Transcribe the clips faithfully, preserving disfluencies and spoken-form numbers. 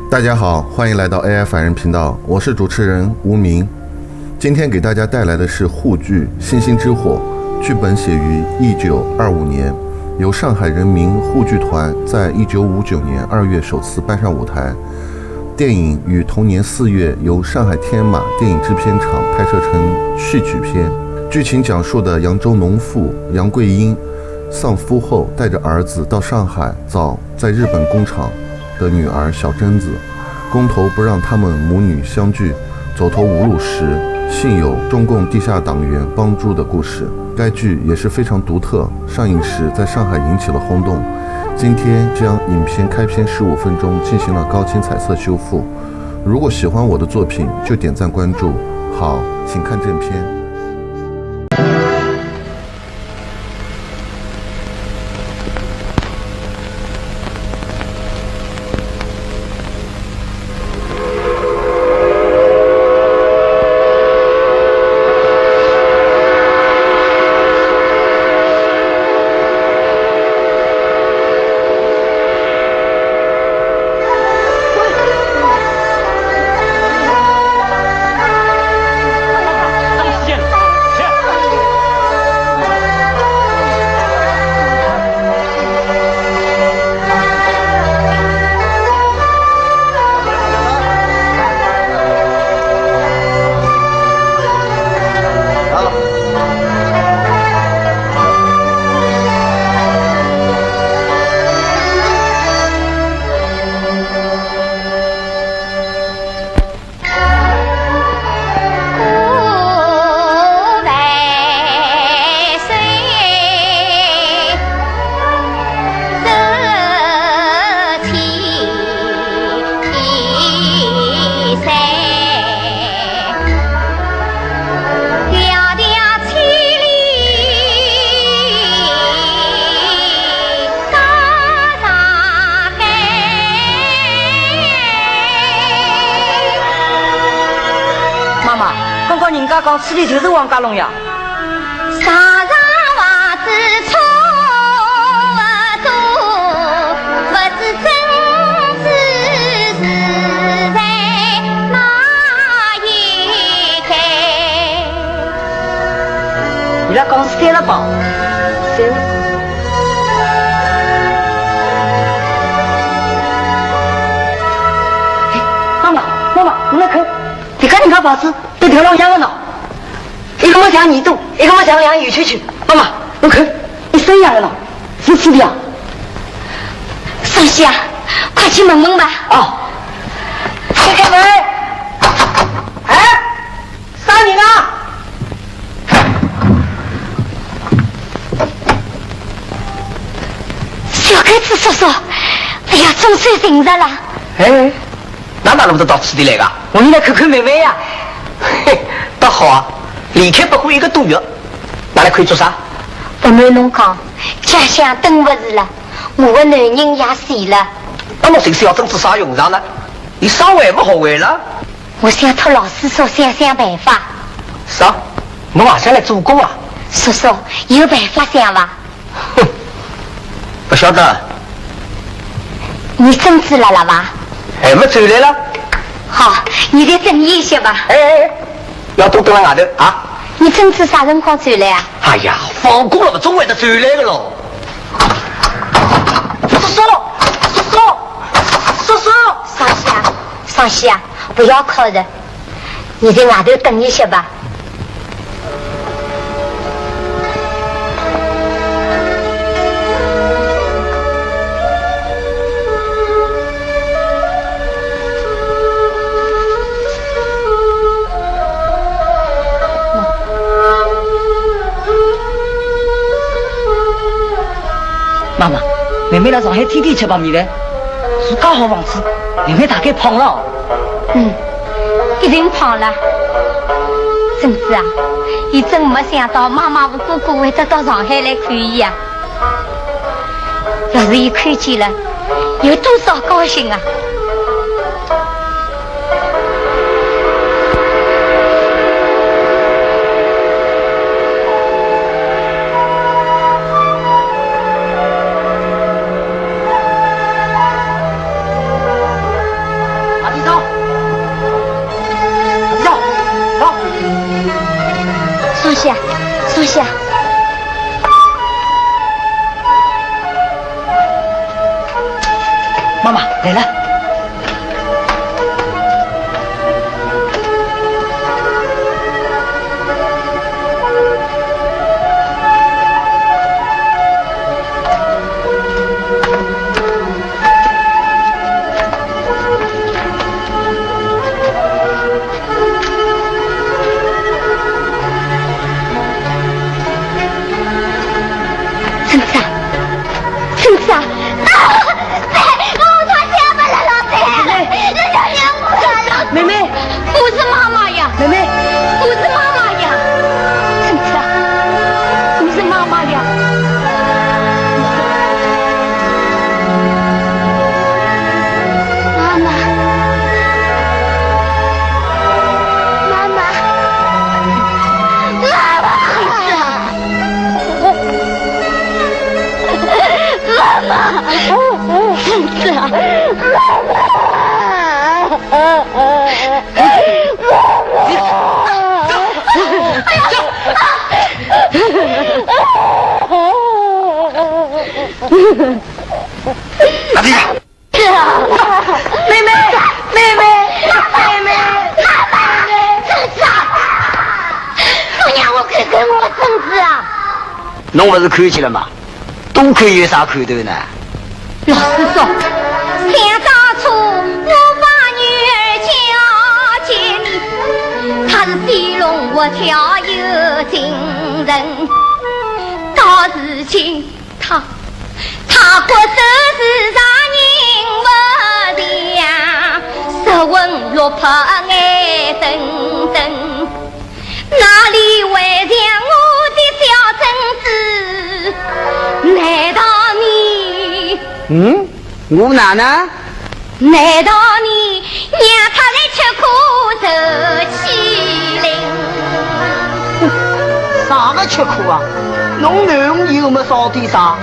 大家好，欢迎来到A I凡人频道，我是主持人吴明。今天给大家带来的是沪剧《星星之火》，剧本写于一九二五年，由上海人民沪剧团在一九五九年二月首次搬上舞台。电影于同年四月由上海天马电影制片厂拍摄成续集篇。剧情讲述的扬州农妇杨桂英丧夫后，带着儿子到上海找在日本工厂的女儿小贞子，工头不让他们母女相聚，走投无路时，幸有中共地下党员帮助的故事。该剧也是非常独特，上映时在上海引起了轰动。今天将影片开篇十五分钟进行了高清彩色修复。如果喜欢我的作品，就点赞关注。好，请看正片。妈妈，刚刚人家讲此地就是王家弄呀。上上房子错勿多，勿知珍珠是在哪一间。伊拉讲是三了吧？三了。哎，妈妈，妈妈，侬来看，搿家人家房子 搭条浪一样的呢，一个么像耳朵，一个么像两个圆圈圈。妈妈，侬看，一身一样的呢，是是的呀。双喜啊，快去问问吧。哦。开开门。哎，啥人啊？小鬼子叔叔，哎呀，总算寻着了。哎。 㑚哪能会得到此地来个？我也来看看妹妹呀。嘿，倒好啊，离开北京一个多月，㑚来看伊做啥？勿瞒侬讲，家乡蹲勿住了，我的男人也死了。那么寻死要珍珠啥用场呢？伊伤还没好还了。我想托老师叔想想办法。啥？侬也想来做官啊？叔叔，有办法想伐？ 哼，勿晓得。你珍珠辣辣伐？还没转来了。好，你再等伊一歇吧。哎，哎，哎，要多等了外头啊。你珍珠啥辰光转来啊？哎呀，放过了嘛，总会得转来的喽。叔叔，叔叔，叔叔。双喜啊，双喜啊，不要哭了。 你在外头等一歇吧。妈妈，妹妹辣上海天天吃白面嘞，住介好房子，妹妹大概胖了哦。嗯。 一定胖了。珍珠啊，伊真没想到妈妈和哥哥会得到上海来看伊啊。要是伊看见了，有多少高兴啊！坐下。妈妈来了。 孙子啊，孙子啊！啊！别，我穿鞋不了了，别！人家让我了，老妹妹，不是妈妈呀，妹妹，不是妈妈呀，孙子啊，不是妈妈呀。 妈妈，妈妈，妈妈！妈妈！儿子啊，妈妈！拿这个。 妹妹，妹妹，妹妹，妹妹，孙子啊！姑娘，我看看我孙子啊！侬勿是看见了吗？多看有啥看头呢？老实说，想当初我把女儿嫁给你，她是戏弄我挑有情人，到如今 她，她骨瘦如柴人不像，十分落魄眼睁睁，哪里还像我的小孙子？难道你，嗯，我哪能？ 难道你让他来吃苦受气哩？啥个吃苦啊？侬囡儿又没少点啥。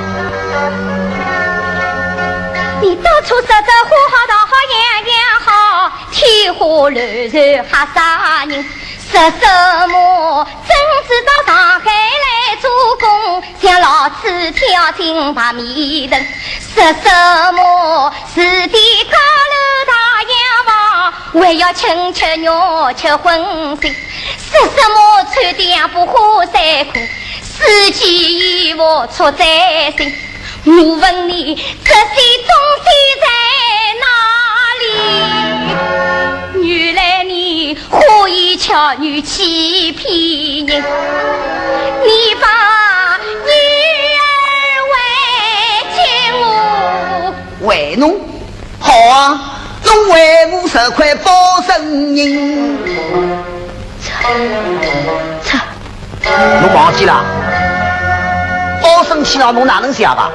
你到处说这花好，道好，样样好，天花乱坠吓煞人。 说什么孙子到上海来做工，像老鼠跳进白米桶。说什么是的高楼大洋房，还要吃吃肉吃荤腥。说什么穿的也不合衫裤，四季衣服着在身。 我问你，这些东西在哪里？原来你花言巧语欺骗人，你把女儿还给我。还侬？好啊，侬还我十块包生银。这，这， 侬忘记了？包生气了，侬哪能写吧？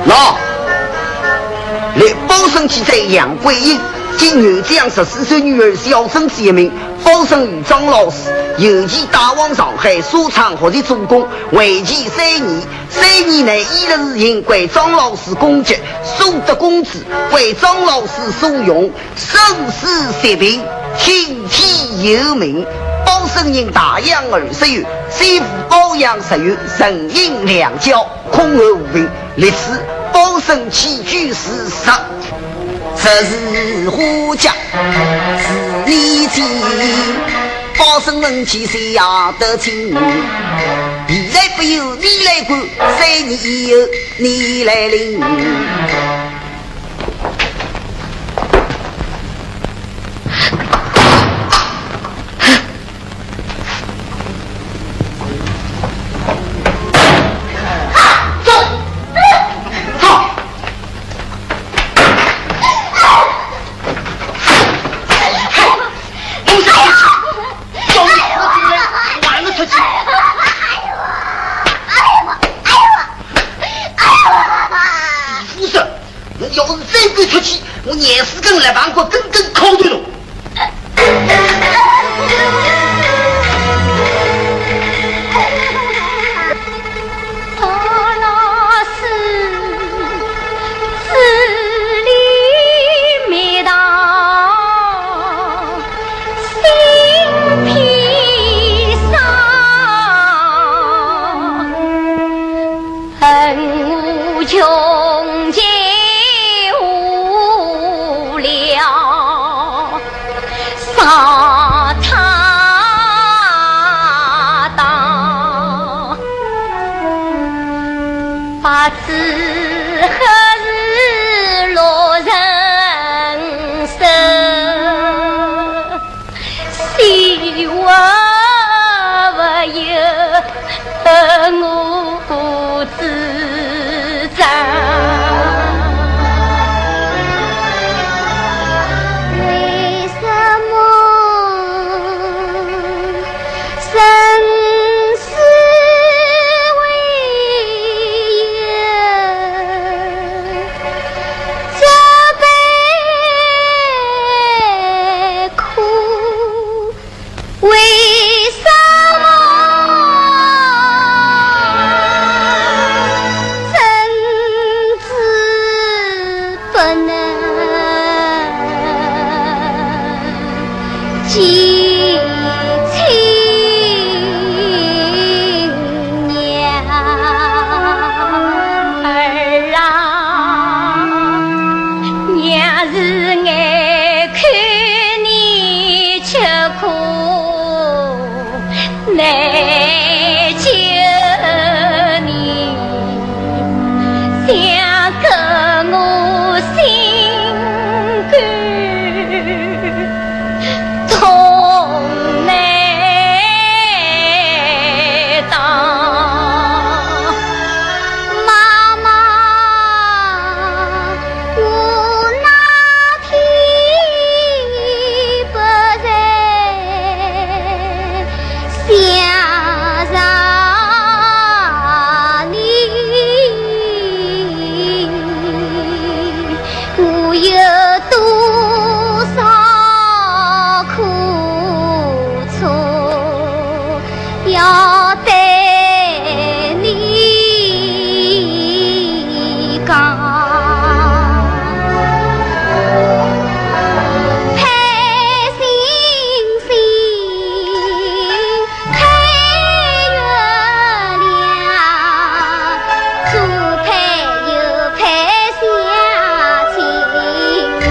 喏，立包生气在杨桂英，今年只有十四岁女儿小孙子一名，包生与张老师，有期带往上海沙场学习做工，为期三年。 三年内依然是应该张老师供给，所得工资归张老师所用，生死息病，听天由命。包生人大洋二十元，先付保养十元，人银两角，空后无凭。历史包生起居是实。这是花甲，是你亲，包生人起谁呀得亲。 现在不由你来管，三年以后你来领。走，走。嘿，弄啥事情？ 叫你出进来，完了出去。李福生，他当发自何日落人生？ 谁我不由我自责。为什么生死为由？ 这悲苦为什么？真知不能及情。 娘儿啊，娘是眼看你吃苦难救，你想跟我心肝 痛难当。妈妈，我哪天不在想着你？ 我有多少苦楚要对你讲？配星星 配月亮，左配右配相亲娘。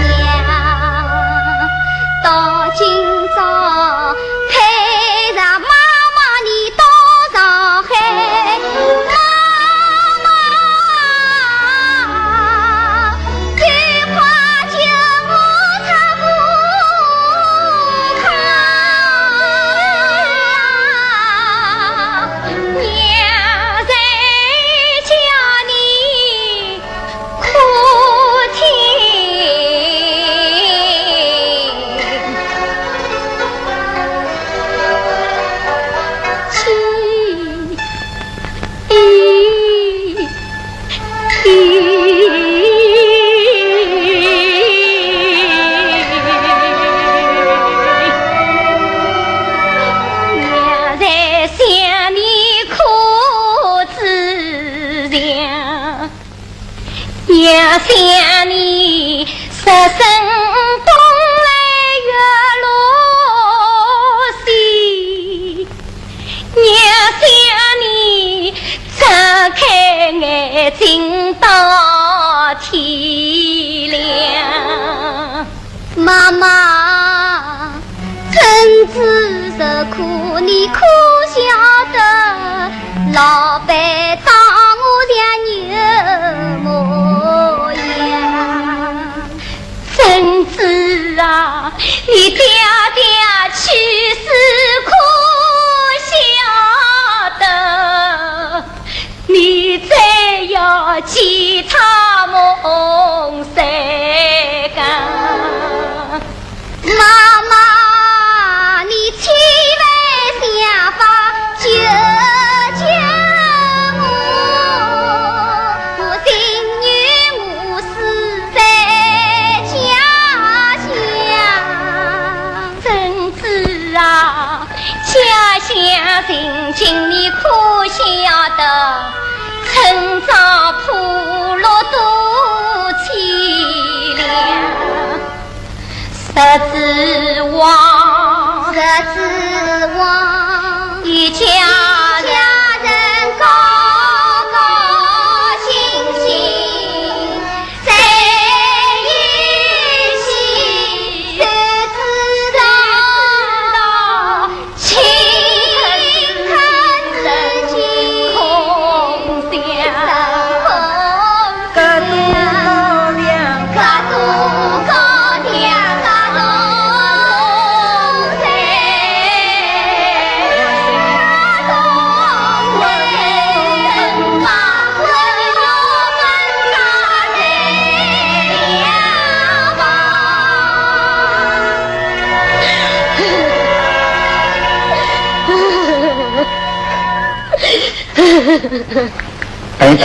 到今朝配上妈妈你到上海，妈妈。 快救我出苦海啊！娘在叫你哭天地。 娘在想你苦之情，娘想你十分冬来月落西。 娘想你，张开眼睛到天亮。妈妈，真知受苦，你可晓得，老板当我像牛模样。 真子啊，你爹爹去世可晓得，你再要见他梦三更。妈妈，你千万想法救救我，我情愿我 死在家乡。真子啊，家乡情景你可晓得？村庄破落多凄凉。 十指望，十指望，一家人，一家人高高兴兴在一起。十指望，哎，